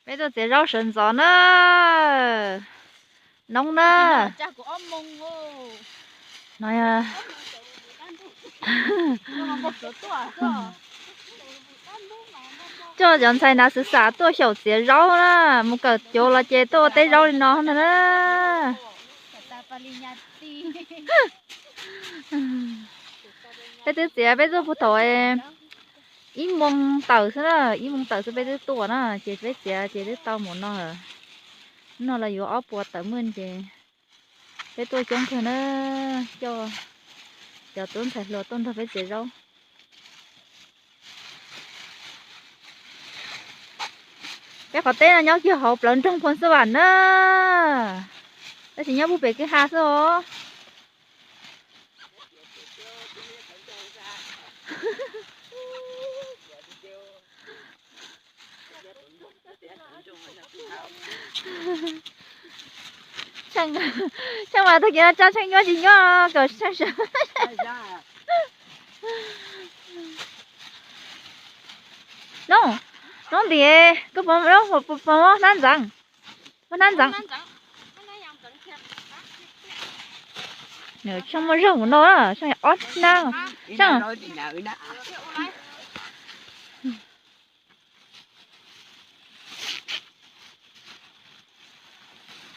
Peb tuaj txiav zaub sawv ntxov na. Noob na. No, coj cov ntxhais hnav xwm xam tuaj xyaum txiav zaub na, mus kawm cuav los ces tuaj ua teb zaub li no na. Peb twb txiav, peb tuaj puag thaum ib moos tawm xwb na, ib moos tawm xwb peb twb tuaj na, ces peb txiav ces twb tau mus no. Hnub no los yuav ob puas tawm muaj ces peb tuaj coob kawg na, coj cov tub ntxhais hluas tuaj nrog peb txiav zaub. Peb qhov teb no nyob kiag hauv plawv nroog Phoo Xab Vam na, tab sis nyob puag pem kwj ha xwb os. Tsheej mas tag kis no tsa Tsheej nyuaj tsis nyuaj kom Tsheej sawv. Noob, noob ntim, koj puas muaj hnab ntxeev? Muaj hnab ntxeev. Tsheej muaj zog mus no, Tsheej ob hnab. Tsheej.